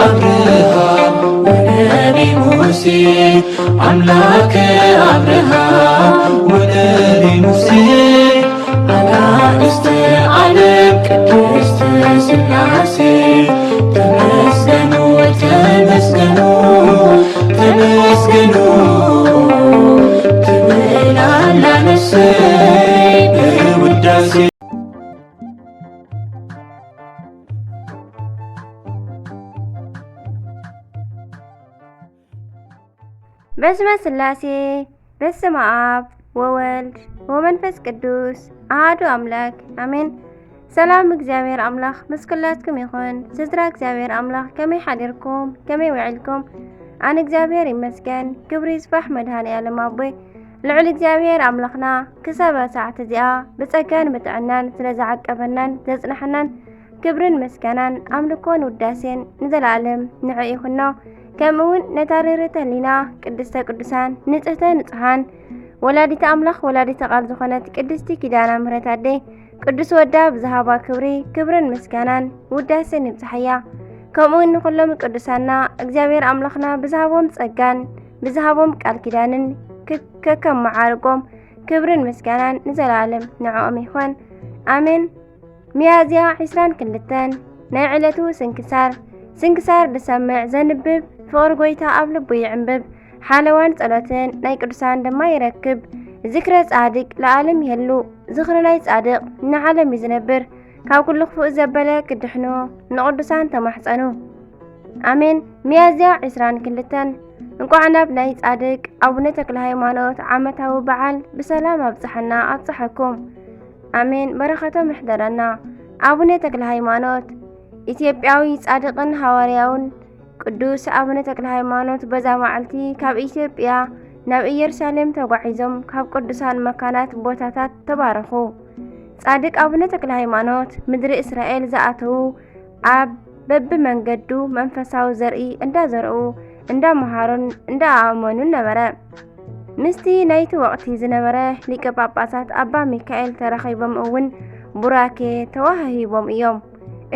አብርሃም ወነቢ ሙሴ፣ አምላከ አብርሃም ወነቢ ሙሴ፣ አጋእዝተ ዓለም ቅድስት ሥላሴ፣ ተመስገኑ፣ ተመስገኑ፣ ተመስገኑ ትብል ኣላ ነፍሰይ በውዳሴ። በስመ ሥላሴ፣ በስመ አብ ወወልድ ወመንፈስ ቅዱስ አሐዱ አምላክ አሜን። ሰላም እግዚኣብሔር ኣምላኽ ምስ ኩላትኩም ይኹን። ስድራ እግዚኣብሔር ኣምላኽ ከመይ ሓዲርኩም? ከመይ ውዒልኩም? ኣነ እግዚኣብሔር ይመስገን። ክብሪ ይስፋሕ መድኃኔ ዓለም ኣቦይ። ልዑል እግዚኣብሔር ኣምላኽና ክሳብ ሳዕቲ እዚኣ ብጸጋን ብጥዕናን ስለ ዝዓቀበናን ዘጽናሕናን ክብርን ምስጋናን ኣምልኮን ውዳሴን ንዘለዓለም ንዑ ይኹኖ። ከምኡ እውን ነታ ርህርህተ ህሊና ቅድስተ ቅዱሳን ንጽህተ ንጹሃን ወላዲተ ኣምላኽ ወላዲተ ቃል ዝኾነት ቅድስቲ ኪዳነ ምሕረት ኣደይ ቅዱስ ወዳ ብዝሃባ ክብሪ ክብርን ምስጋናን ውዳሴን ይብጽሓያ። ከምኡ እውን ንኹሎም ቅዱሳና እግዚኣብሔር ኣምላኽና ብዝሃቦም ጸጋን ብዝሃቦም ቃል ኪዳንን ክ- ከከም መዓርጎም ክብርን ምስጋናን ንዘለዓለም ንዕኦም ይኹን። ኣሜን። ሚያዝያ ዕስራን ክልተን ናይ ዕለቱ ስንክሳር። ስንክሳር ዝሰምዕ ዘንብብ ፍቕሪ ጐይታ ኣብ ልቡ ይዕንብብ። ሓለዋን ጸሎትን ናይ ቅዱሳን ድማ ይረክብ። ዝክረ ጻድቅ ለዓለም ይህሉ። ዝኽሪ ናይ ጻድቕ ንዓለም እዩ ዝነብር። ካብ ኩሉ ክፉእ ዘበለ ክድሕኑ ንቕዱሳን ተማሕጸኑ። ኣሜን። ሚያዝያ ዕስራን ክልተን እንቋዕ ናብ ናይ ጻድቅ ኣቡነ ተክለ ሃይማኖት ዓመታዊ በዓል ብሰላም ኣብጽሐና ኣብጽሐኩም። ኣሜን። በረኸቶም ይሕደረና። ኣቡነ ተክለ ሃይማኖት ኢትዮጵያዊ ጻድቅን ሃዋርያውን ቅዱስ ኣቡነ ተክለ ሃይማኖት በዛ መዓልቲ ካብ ኢትዮጵያ ናብ ኢየሩሳሌም ተጓዒዞም ካብ ቅዱሳን መካናት ቦታታት ተባረኹ። ጻድቅ ኣቡነ ተክለ ሃይማኖት ምድሪ እስራኤል ዝኣተዉ ኣብ በብመንገዱ መንፈሳዊ ዘርኢ እንዳዘርኡ እንዳመሃሩን እንዳኣእመኑን ነበረ። ምስቲ ናይቲ ወቕቲ ዝነበረ ሊቀ ጳጳሳት ኣባ ሚካኤል ተራኺቦም እውን ቡራኬ ተዋሃሂቦም እዮም።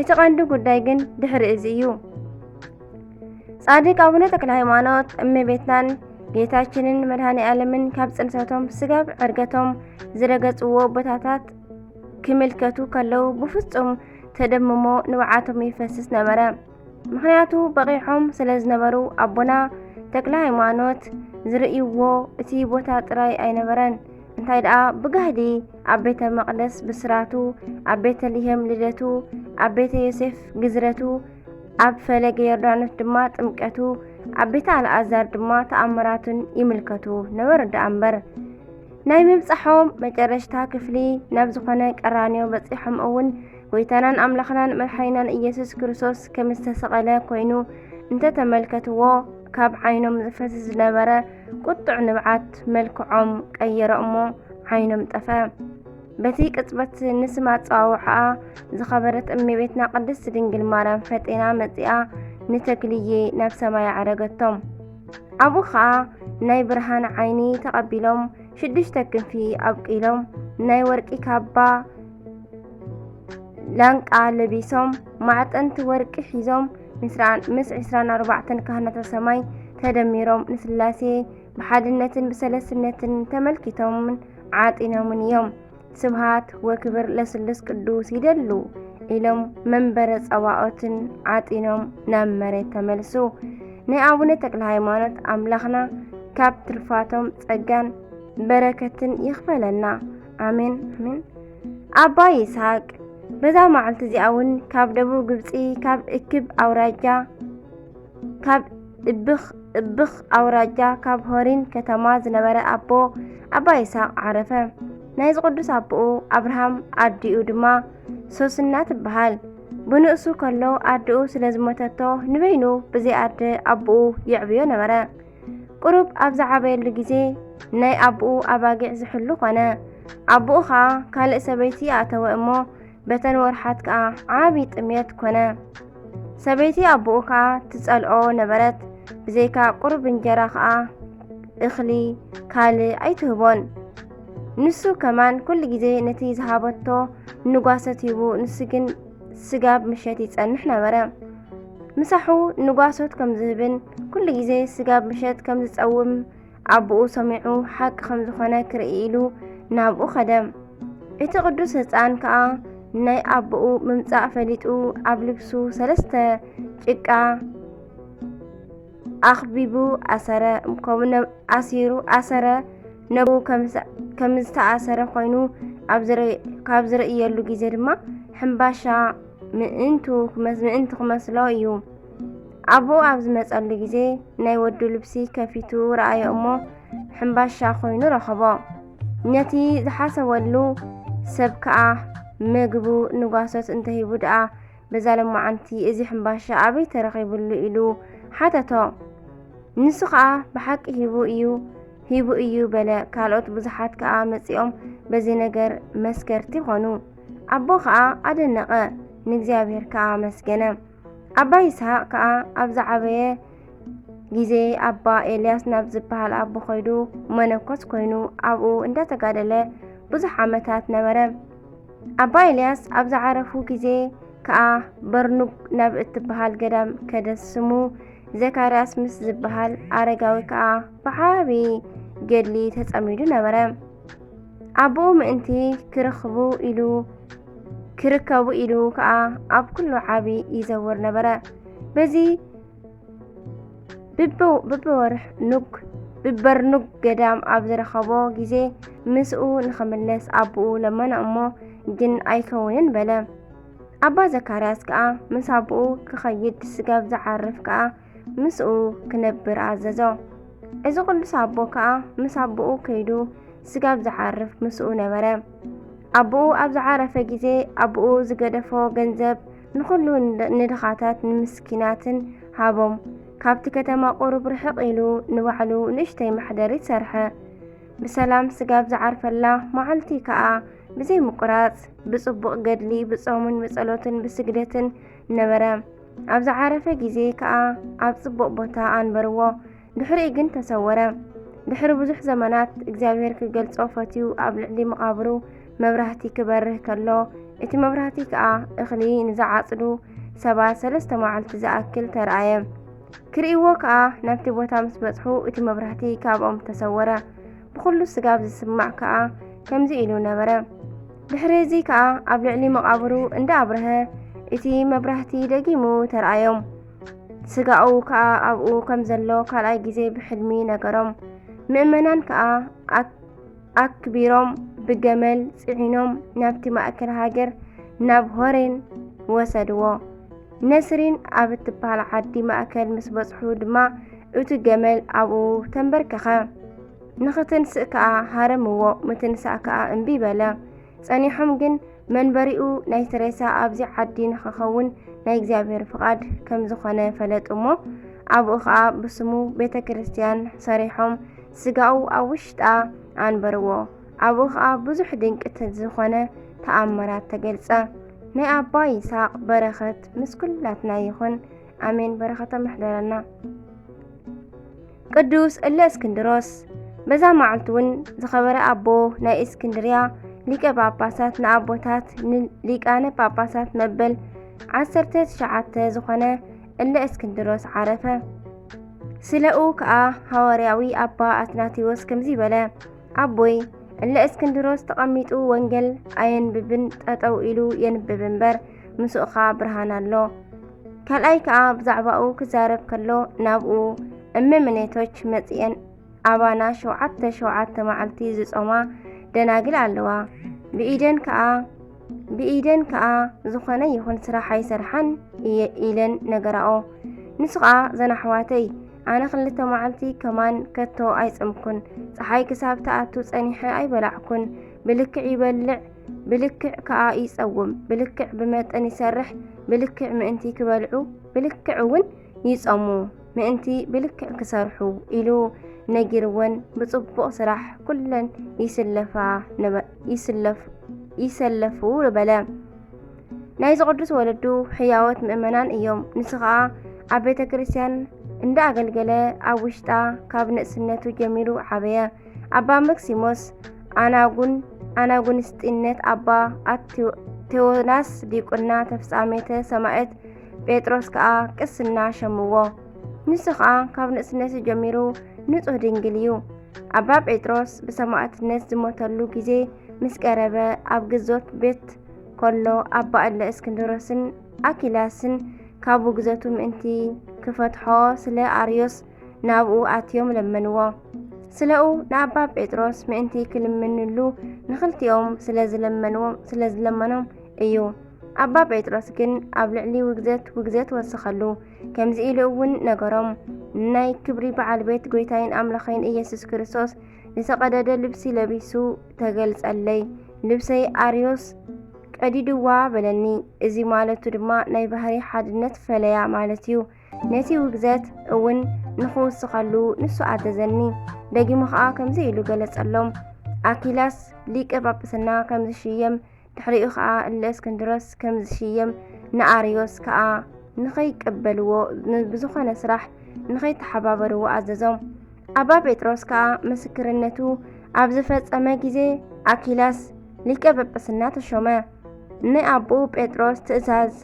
እቲ ቀንዲ ጉዳይ ግን ድሕሪ እዚ እዩ። ጻድቅ ኣቡነ ተክለ ሃይማኖት እመቤትናን ጌታችንን መድኃኔ ዓለምን ካብ ጽንሰቶም ስጋብ ዕርገቶም ዝረገጽዎ ቦታታት ክምልከቱ ከለዉ ብፍጹም ተደምሞ ንብዓቶም ይፈስስ ነበረ። ምኽንያቱ በቒዖም ስለ ዝነበሩ ኣቦና ተክለ ሃይማኖት ዝርእይዎ እቲ ቦታ ጥራይ ኣይነበረን። እንታይ ደኣ ብጋህዲ ኣብ ቤተ መቕደስ ብስራቱ፣ ኣብ ቤተልሔም ልደቱ፣ ኣብ ቤተ ዮሴፍ ግዝረቱ፣ ኣብ ፈለገ ዮርዳኖስ ድማ ጥምቀቱ፣ ኣብ ቤተ ኣልኣዛር ድማ ተኣምራቱን ይምልከቱ ነበሩ ደኣ እምበር። ናይ ምብጻሖም መጨረሽታ ክፍሊ ናብ ዝኾነ ቀራንዮ በጺሖም እውን ጐይታናን ኣምላኽናን መድሓኒናን ኢየሱስ ክርስቶስ ከም ዝተሰቐለ ኮይኑ እንተተመልከትዎ፣ ካብ ዓይኖም ዝፈስስ ዝነበረ ቁጡዕ ንብዓት መልክዖም ቀየረ እሞ ዓይኖም ጠፍአ። በቲ ቅጽበት ንስም ኣጸዋውዓኣ ዝኸበረት እመቤትና ቅድስት ድንግል ማርያም ፈጢና መጺኣ ንተክልዬ ናብ ሰማይ ኣዕረገቶም። ኣብኡ ኸኣ ናይ ብርሃን ዓይኒ ተቐቢሎም ሽዱሽተ ክንፊ ኣብቂሎም ናይ ወርቂ ካባ ላንቃ ለቢሶም ማዕጠንቲ ወርቂ ሒዞም ምስ ራ- ምስ ዕስራን ኣርባዕተን ካህናተ ሰማይ ተደሚሮም ንስላሴ ብሓድነትን ብሰለስትነትን ተመልኪቶምን ዓጢኖምን እዮም። ስብሃት ወክብር ለስሉስ ቅዱስ ይደሉ ኢሎም መንበረ ጸባኦትን ዓጢኖም ናብ መሬት ተመልሱ። ናይ ኣቡነ ተክለ ሃይማኖት ኣምላኽና ካብ ትርፋቶም ጸጋን በረከትን ይኽፈለና። ኣሜን ኣሜን። ኣባ ይስሐቅ በዛ መዓልቲ እዚኣ እውን ካብ ደቡብ ግብጺ ካብ እክብ ኣውራጃ ካብ እብኽ እብኽ ኣውራጃ ካብ ሆሪን ከተማ ዝነበረ ኣቦ ኣባ ይስሐቅ ዓረፈ። ናይዚ ቅዱስ ኣቦኡ ኣብርሃም ኣዲኡ ድማ ሶስና ትበሃል። ብንእሱ ከሎ ኣዲኡ ስለ ዝሞተቶ ንበይኑ ብዘይ ኣደ ኣቦኡ የዕብዮ ነበረ። ቁሩብ ኣብ ዝዓበየሉ ግዜ ናይ ኣቦኡ ኣባጊዕ ዝሕሉ ኾነ። ኣቦኡ ኸኣ ካልእ ሰበይቲ ኣተወ እሞ በተን ወርሓት ከኣ ዓቢ ጥምየት ኮነ። ሰበይቲ ኣቦኡ ከኣ ትጸልኦ ነበረት። ብዘይካ ቁሩብ እንጀራ ከኣ እኽሊ ካልእ ኣይትህቦን። ንሱ ከማን ኩሉ ግዜ ነቲ ዝሃበቶ ንጓሰት ሂቡ፣ ንሱ ግን ስጋብ ምሸት ይጸንሕ ነበረ። ምሳሑ ንጓሶት ከም ዝህብን ኩሉ ግዜ ስጋብ ምሸት ከም ዝጸውም ኣቦኡ ሰሚዑ ሓቂ ከም ዝኾነ ክርኢ ኢሉ ናብኡ ኸደ። እቲ ቅዱስ ህጻን ከኣ ናይ ኣቦኡ ምምጻእ ፈሊጡ ኣብ ልብሱ ሰለስተ ጭቃ ኣኽቢቡ ኣሰረ። ከምኡ ነ-፣ ኣሲሩ ኣሰረ። ነብኡ ከም ዝ-፣ ከም ዝተኣሰረ ኮይኑ ኣብ ዝርኢ-፣ ካብ ዝርእየሉ ግዜ ድማ ሕምባሻ ምእንቱ ክመስ-፣ ምእንቲ ክመስሎ እዩ። ኣቦኡ ኣብ ዝመጸሉ ግዜ ናይ ወዱ ልብሲ ከፊቱ ረኣዮ እሞ ሕምባሻ ኮይኑ ረኸቦ። ነቲ ዝሓሰበሉ ሰብ ከኣ ምግቡ ንጓሶት እንተሂቡ ደኣ በዛ ለማዓንቲ እዚ ሕምባሻ ኣበይ ተረኺብሉ ኢሉ ሓተቶ። ንሱ ኸኣ ብሓቂ ሂቡ እዩ፣ ሂቡ እዩ በለ። ካልኦት ብዙሓት ከኣ መጺኦም በዚ ነገር መስከርቲ ኾኑ። ኣቦ ኸኣ ኣደነቐ፣ ንእግዚኣብሔር ከኣ ኣመስገነ። ኣባ ይስሐቅ ከኣ ኣብ ዝዓበየ ግዜ ኣባ ኤልያስ ናብ ዝበሃል ኣቦ ኸይዱ መነኮስ ኮይኑ ኣብኡ እንዳተጋደለ ብዙሕ ዓመታት ነበረ። ኣባ ኤልያስ ኣብ ዝዓረፉ ግዜ ከኣ በርኑግ ናብ እትበሃል ገዳም ከደ። ስሙ ዘካርያስ ምስ ዝበሃል ኣረጋዊ ከኣ ብዓቢ ገድሊ ተጸሚዱ ነበረ። ኣቦኡ ምእንቲ ክርኽቡ ኢሉ፣ ክርከቡ ኢሉ ከኣ ኣብ ኩሉ ዓቢ ይዘውር ነበረ። በዚ ብብ-፣ ብበወርሕ ኑግ፣ ብበርኑግ ገዳም ኣብ ዝረኸቦ ግዜ ምስኡ ንኽምለስ ኣቦኡ ለመኖ እሞ ግን ኣይከውንን በለ። ኣባ ዘካርያስ ከኣ ምስ ኣቦኡ ክኸይድ ስጋብ ዝዓርፍ ከኣ ምስኡ ክነብር ኣዘዞ። እዚ ቅዱስ ኣቦ ከኣ ምስ ኣቦኡ ከይዱ ስጋብ ዝዓርፍ ምስኡ ነበረ። ኣቦኡ ኣብ ዝዓረፈ ግዜ ኣቦኡ ዝገደፎ ገንዘብ ንኹሉ ንድ-፣ ንድኻታት ንምስኪናትን ሃቦም። ካብቲ ከተማ ቁሩብ ርሕቕ ኢሉ ንባዕሉ ንእሽተይ መሕደሪት ሰርሐ። ብሰላም ስጋብ ዝዓርፈላ መዓልቲ ከኣ ብዘይ ምቁራጽ ብጽቡቕ ገድሊ ብጾምን ብጸሎትን ብስግደትን ነበረ። ኣብ ዝዓረፈ ግዜ ከኣ ኣብ ጽቡቕ ቦታ ኣንበርዎ። ድሕሪኡ ግን ተሰወረ። ድሕሪ ብዙሕ ዘመናት እግዚኣብሔር ክገልጾ ፈትዩ ኣብ ልዕሊ መቓብሩ መብራህቲ ክበርህ ከሎ፣ እቲ መብራህቲ ከኣ እኽሊ ንዝዓጽዱ ሰባት ሰለስተ መዓልቲ ዝኣክል ተራእየ። ክርእይዎ ከኣ ናብቲ ቦታ ምስ በጽሑ እቲ መብራህቲ ካብኦም ተሰወረ። ብኹሉ ስጋብ ዝስማዕ ከኣ ከምዚ ኢሉ ነበረ። ድሕሪ እዚ ከኣ ኣብ ልዕሊ መቓብሩ እንዳ ኣብርሀ እቲ መብራህቲ ደጊሙ ተራእዮም። ስጋኡ ከኣ ኣብኡ ከም ዘሎ ካልኣይ ግዜ ብሕልሚ ነገሮም። ምእመናን ከኣ ኣክ-፣ ኣክቢሮም ብገመል ጽዒኖም ናብቲ ማእከል ሃገር ናብ ሆሬን ወሰድዎ። ነስሪን ኣብ እትበሃል ዓዲ ማእከል ምስ በጽሑ ድማ እቲ ገመል ኣብኡ ተንበርከኸ። ንኽትንስእ ከኣ ሃረምዎ፣ ምትንሳእ ከኣ እምቢ በለ። ጸኒሖም ግን መንበሪኡ ናይቲ ሬሳ ኣብዚ ዓዲ ንኽኸውን ናይ እግዚኣብሔር ፍቓድ ከም ዝኾነ ፈለጡ እሞ፣ ኣብኡ ኸኣ ብስሙ ቤተ ክርስቲያን ሰሪሖም፣ ስጋኡ ኣብ ውሽጣ ኣንበርዎ። ኣብኡ ኸኣ ብዙሕ ድንቂ ተ-፣ ዝኾነ ተኣምራት ተገልጸ። ናይ ኣባ ይስሐቅ በረኸት ምስ ኩላትና ይኹን። ኣሜን። በረኸቶም ይሕደረና። ቅዱስ እለ እስክንድሮስ። በዛ መዓልቲ እውን ዝኸበረ ኣቦ ናይ እስክንድርያ ሊቀ ጳጳሳት ንኣቦታት ንሊቃነ ጳጳሳት መበል ዓሰርተ ትሽዓተ ዝኾነ እለ እስክንድሮስ ዓረፈ። ስለኡ ከኣ ሃዋርያዊ ኣባ ኣትናቴዎስ ከምዚ በለ፣ ኣቦይ እለ እስክንድሮስ ተቐሚጡ ወንጌል ኣየንብብን ጠጠው ኢሉ የንብብ እምበር ምስኡ ኸኣ ብርሃን ኣሎ። ካልኣይ ከኣ ብዛዕባኡ ክዛረብ ከሎ ናብኡ እመ ምኔቶች መጺኤን ኣባና ሸውዓተ ሸውዓተ መዓልቲ ዝጾማ ደናግል ኣለዋ። ብኢደን ከኣ፣ ብኢደን ከኣ ዝኾነ ይኹን ስራሕ ኣይሰርሓን እየ ኢለን ነገራኦ። ንሱ ከኣ፣ ዘን ኣሕዋተይ፣ ኣነ ክልተ መዓልቲ ከማን ከቶ ኣይጸምኩን። ጸሓይ ክሳብ ትኣቱ ጸኒሐ ኣይበላዕኩን። ብልክዕ ይበልዕ፣ ብልክዕ ከኣ ይጸውም። ብልክዕ ብመጠን ይሰርሕ፣ ብልክዕ ምእንቲ ክበልዑ፣ ብልክዕ እውን ይጸሙ፣ ምእንቲ ብልክዕ ክሰርሑ ኢሉ ነጊርወን ብጽቡቕ ስራሕ ኩለን ይስለፋ ነበ-፣ ይስለፍ-፣ ይሰለፉ በለ። ናይዚ ቅዱስ ወለዱ ሕያዎት ምእመናን እዮም። ንሱ ኸኣ ኣብ ቤተ ክርስቲያን እንዳ ኣገልገለ ኣብ ውሽጣ ካብ ንእስነቱ ጀሚሩ ዓበየ። ኣባ መክሲሞስ ኣናጉን-፣ ኣናጉንስጢነት፣ ኣባ ኣቴዎ-፣ ቴዎናስ ዲቁና፣ ተፍጻሜተ ሰማዕት ጴጥሮስ ከኣ ቅስና ሸምዎ። ንሱ ከኣ ካብ ንእስነቱ ጀሚሩ ንጹሕ ድንግል እዩ። ኣባ ጴጥሮስ ብሰማዕትነት ዝሞተሉ ግዜ ምስ ቀረበ፣ ኣብ ግዞት ቤት ከሎ፣ ኣባ እለ እስክንድሮስን ኣኪላስን ካብ ውግዘቱ ምእንቲ ክፈትሖ፣ ስለ ኣርዮስ ናብኡ ኣትዮም ለመንዎ። ስለኡ ንኣባ ጴጥሮስ ምእንቲ ክልምንሉ ንኽልቲኦም ስለ ዝለመንዎም፣ ስለ ዝለመኖም እዩ። ኣባ ጴጥሮስ ግን ኣብ ልዕሊ ውግዘት ውግዘት ወሰኸሉ። ከምዚ ኢሉ እውን ነገሮም፣ ናይ ክብሪ በዓል ቤት ጐይታይን ኣምላኸይን ኢየሱስ ክርስቶስ ዝተቐደደ ልብሲ ለቢሱ ተገልጸለይ። ልብሰይ ኣርዮስ ቀዲድዋ በለኒ። እዚ ማለቱ ድማ ናይ ባህሪ ሓድነት ፈለያ ማለት እዩ። ነቲ ውግዘት እውን ንኽውስኸሉ ንሱ ኣዘዘኒ። ደጊሙ ኸኣ ከምዚ ኢሉ ገለጸሎም፣ ኣኪላስ ሊቀ ጳጳስና ከም ዝሽየም፣ ድሕሪኡ ኸኣ እለ እስክንድሮስ ከም ዝሽየም፣ ንኣርዮስ ከኣ ንኸይቀበልዎ፣ ን-፣ ብዝኾነ ስራሕ ንኸይተሓባበርዎ ኣዘዞም። ኣባ ጴጥሮስ ከኣ ምስክርነቱ ኣብ ዝፈጸመ ግዜ፣ ኣኪላስ ሊቀ ጳጳስና ተሾመ። ናይ ኣቦኡ ጴጥሮስ ትእዛዝ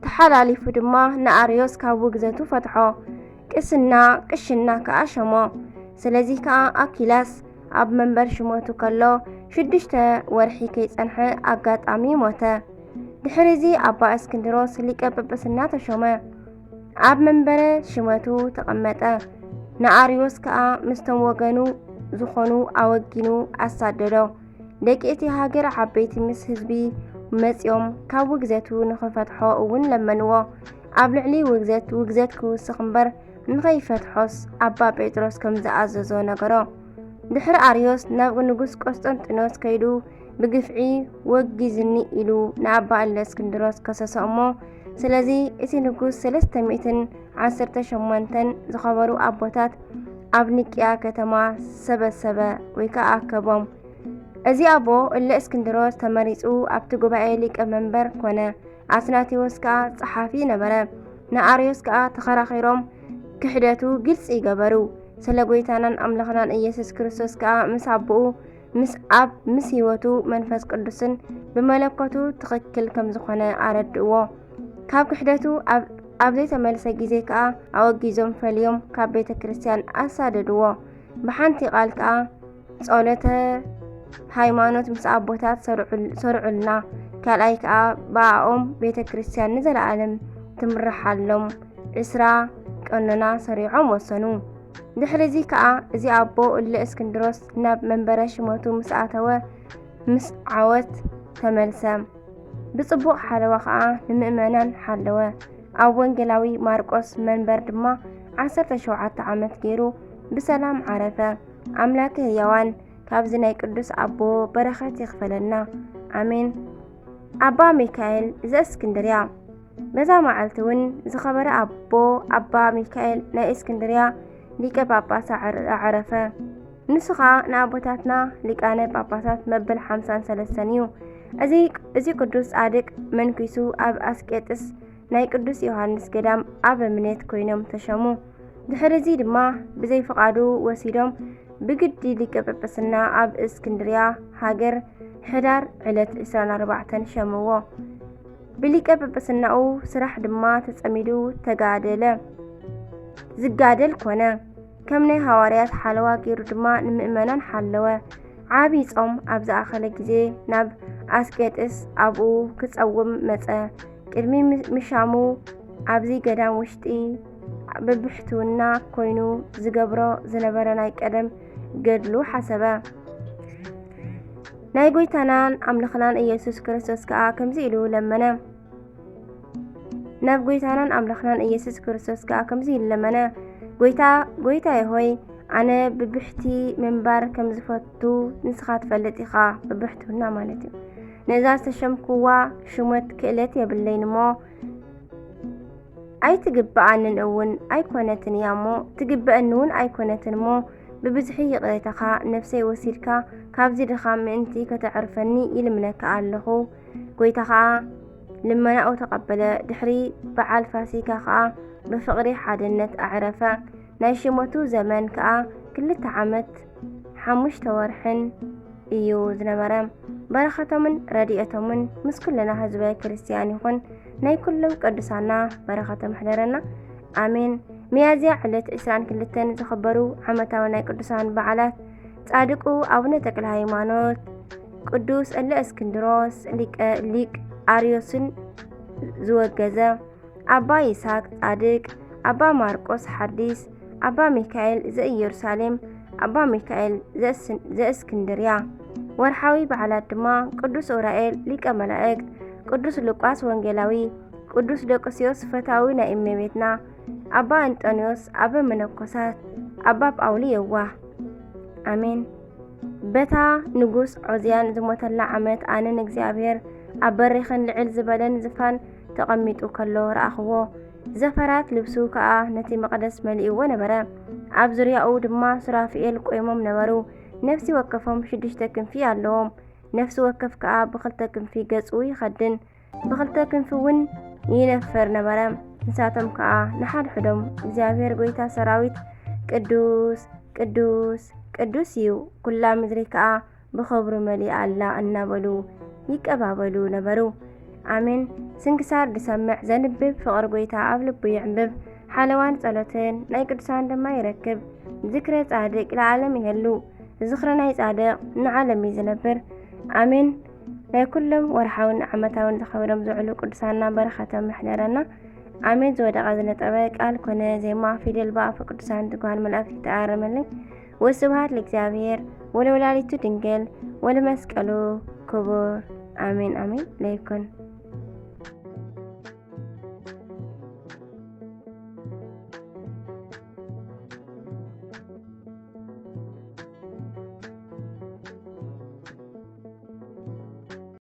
ተሓላሊፉ ድማ ንኣርዮስ ካብ ውግዘቱ ፈትሖ። ቅስና፣ ቅሽና ከኣ ሸሞ። ስለዚ ከኣ ኣኪላስ ኣብ መንበር ሽመቱ ከሎ ሽዱሽተ ወርሒ ከይጸንሐ ኣጋጣሚ ሞተ። ድሕሪዚ ኣባ እስክንድሮስ ሊቀ ጳጳስና ተሾመ። ኣብ መንበረ ሽመቱ ተቐመጠ። ንኣርዮስ ከኣ ምስቶም ወገኑ ዝኾኑ ኣወጊኑ ኣሳደዶ። ደቂ እቲ ሃገር ዓበይቲ ምስ ህዝቢ መጺኦም ካብ ውግዘቱ ንኽፈትሖ እውን ለመንዎ። ኣብ ልዕሊ ውግዘት ውግዘት ክውስኽ እምበር ንኸይፈትሖስ ኣባ ጴጥሮስ ከም ዝኣዘዞ ነገሮ። ድሕሪ ኣርዮስ ናብ ንጉስ ቆስጠንጢኖስ ከይዱ ብግፍዒ ወጊዝኒ ኢሉ ንኣባ እለ እስክንድሮስ ከሰሶ እሞ፣ ስለዚ እቲ ንጉስ ሰለስተ ሚእትን ዓሰርተ ሸሞንተን ዝኸበሩ ኣቦታት ኣብ ኒቅያ ከተማ ሰበሰበ ወይ ከኣ ኣከቦም። እዚ ኣቦ እለ እስክንድሮስ ተመሪጹ ኣብቲ ጉባኤ ሊቀ መንበር ኮነ። ኣትናቴዎስ ከኣ ጸሓፊ ነበረ። ንኣርዮስ ከኣ ተኸራኺሮም ክሕደቱ ግልጺ ይገበሩ። ስለ ጐይታናን ኣምላኽናን ኢየሱስ ክርስቶስ ከኣ ምስ ኣቦኡ ምስ ኣብ ምስ ህይወቱ መንፈስ ቅዱስን ብመለኮቱ ትኽክል ከም ዝኾነ ኣረድእዎ። ካብ ክሕደቱ ኣብ፣ ኣብ ዘይተመልሰ ግዜ ከኣ ኣወጊዞም ፈልዮም ካብ ቤተ ክርስቲያን ኣሳደድዎ። ብሓንቲ ቃል ከኣ ጸሎተ ሃይማኖት ምስ ኣቦታት ሰርዑል-፣ ሰርዑልና፣ ካልኣይ ከኣ ብኣኦም ቤተ ክርስቲያን ንዘለኣለም ትምርሓሎም ዕስራ ቀኖና ሰሪዖም ወሰኑ። ድሕሪዚ ከኣ እዚ ኣቦ እለ እስክንድሮስ ናብ መንበረ ሽመቱ ምስ ኣተወ ምስ ዓወት ተመልሰ። ብጽቡቕ ሓለዋ ከኣ ንምእመናን ሓለወ። ኣብ ወንጌላዊ ማርቆስ መንበር ድማ ዓሰርተ ሸውዓተ ዓመት ገይሩ ብሰላም ዓረፈ። ኣምላከ ህያዋን ካብዚ ናይ ቅዱስ ኣቦ በረኸት ይኽፈለና። ኣሜን። ኣባ ሚካኤል ዘእስክንድርያ። በዛ መዓልቲ እውን ዝኸበረ ኣቦ ኣባ ሚካኤል ናይ እስክንድርያ ሊቀ ጳጳስ ኣዕረ-፣ ኣዕረፈ። ንሱ ኸኣ ንኣቦታትና ሊቃነ ጳጳሳት መበል ሓምሳን ሰለስተን እዩ። እዚ፣ እዚ ቅዱስ ጻድቅ መንኪሱ ኣብ ኣስቄጥስ ናይ ቅዱስ ዮሃንስ ገዳም ኣበምኔት ኮይኖም ተሸሙ። ድሕሪ እዚ ድማ ብዘይ ፍቓዱ ወሲዶም ብግዲ ሊቀ ጳጳስና ኣብ እስክንድርያ ሃገር ሕዳር ዕለት ዕስራን ኣርባዕተን ሸምዎ። ብሊቀ ጳጳስናኡ ስራሕ ድማ ተጸሚዱ ተጋደለ። ዝጋደል ኮነ። ከም ናይ ሃዋርያት ሓለዋ ገይሩ ድማ ንምእመናን ሓለወ። ዓቢ ጾም ኣብ ዝኣኸለ ግዜ ናብ ኣስቄጥስ ኣብኡ ክጸውም መጸ። ቅድሚ ም-፣ ምሻሙ ኣብዚ ገዳም ውሽጢ ብብሕትውና ኮይኑ ዝገብሮ ዝነበረ ናይ ቀደም ገድሉ ሓሰበ። ናይ ጐይታናን ኣምላኽናን ኢየሱስ ክርስቶስ ከኣ ከምዚ ኢሉ ለመነ። ናብ ጐይታናን ኣምላኽናን ኢየሱስ ክርስቶስ ከኣ ከምዚ ኢሉ ለመነ፣ "ጐይታ፣ ጐይታየ ሆይ፣ ኣነ ብብሕቲ ምንባር ከም ዝፈቱ ንስኻ ትፈልጥ ኢኻ።" ብብሕትውና ማለት እዩ። "ነዛ ዝተሸምኩዋ ሽመት ክእለት የብለይን እሞ፣ ኣይትግብኣንን እውን ኣይኮነትን እያ እሞ፣ ትግብኣኒ እውን ኣይኮነትን እሞ፣ ብብዝሒ ይቕሬታኻ ነፍሰይ ወሲድካ ካብዚ ድኻም ምእንቲ ከተዕርፈኒ ይልምነካ ኣለኹ።" ጐይታ ኸኣ ልመናኡ ተቐበለ። ድሕሪ በዓል ፋሲካ ኸኣ ብፍቕሪ ሓድነት ኣዕረፈ። ናይ ሽመቱ ዘመን ከኣ ክልተ ዓመት ሓሙሽተ ወርሕን እዩ ዝነበረ። በረኸቶምን ረድኤቶምን ምስ ኩልና ህዝበ ክርስትያን ይኹን። ናይ ኩሎም ቅዱሳና በረኸቶም ይሕደረና። ኣሜን። ሚያዝያ ዕለት ዕስራን ክልተን ዝኸበሩ ዓመታዊ ናይ ቅዱሳን በዓላት ጻድቁ ኣቡነ ተክለ ሃይማኖት፣ ቅዱስ እለ እስክንድሮስ ሊቀ ሊቅ ኣርዮስን ዝወገዘ፣ ኣባ ይስሐቅ ጻድቅ፣ ኣባ ማርቆስ ሓዲስ፣ ኣባ ሚካኤል ዘኢየሩሳሌም፣ ኣባ ሚካኤል ዘእስን- ዘእስክንድርያ። ወርሓዊ በዓላት ድማ ቅዱስ ኡራኤል ሊቀ መላእክት፣ ቅዱስ ሉቃስ ወንጌላዊ፣ ቅዱስ ደቅስዮስ ፈታዊ ናይ እመቤትና፣ ኣባ እንጠንዮስ ኣበ መነኮሳት፣ ኣባ ጳውሊ የዋህ። ኣሜን። በታ ንጉስ ዖዝያን ዝሞተላ ዓመት ኣነ ንእግዚኣብሔር ኣብ በሪኽን ልዕል ዝበለን ዝፋን ተቐሚጡ ከሎ ረኣኽዎ። ዘፈራት ልብሱ ከኣ ነቲ መቕደስ መሊእዎ ነበረ። ኣብ ዙርያኡ ድማ ሱራፊኤል ቆይሞም ነበሩ። ነፍሲ ወከፎም ሽዱሽተ ክንፊ ኣለዎም። ነፍሲ ወከፍ ከኣ ብኽልተ ክንፊ ገጹ ይኸድን፣ ብኽልተ ክንፊ እውን ይነፍር ነበረ። ንሳቶም ከኣ ንሓድሕዶም እግዚኣብሔር ጐይታ ሰራዊት ቅዱስ ቅዱስ ቅዱስ እዩ፣ ኩላ ምድሪ ከኣ ብኽብሩ መሊኣ ኣላ እናበሉ ይቀባበሉ ነበሩ። ኣሜን። ስንክሳር ዝሰምዕ ዘንብብ ፍቕሪ ጐይታ ኣብ ልቡ የዕንብብ። ሓለዋን ጸሎትን ናይ ቅዱሳን ድማ ይረክብ። ዝክረ ጻድቅ ለዓለም ይህሉ። ዝኽሪ ናይ ጻድቕ ንዓለም እዩ ዝነብር። ኣሜን። ናይ ኩሎም ወርሓውን ዓመታውን ዝኸበሮም ዝውዕሉ ቅዱሳንና በረኸቶም ይሕደረና። ኣሜን። ዝወደቐ ዝነጠበ ቃል ኮነ ዜማ ፊደል ብኣፈ ቅዱሳን ትጓል መላእክት ይተኣረመለይ። ወስብሐት ለእግዚኣብሔር ወለወላዲቱ ድንግል ወለመስቀሉ ክቡር። ኣሜን ኣሜን ለይኩን።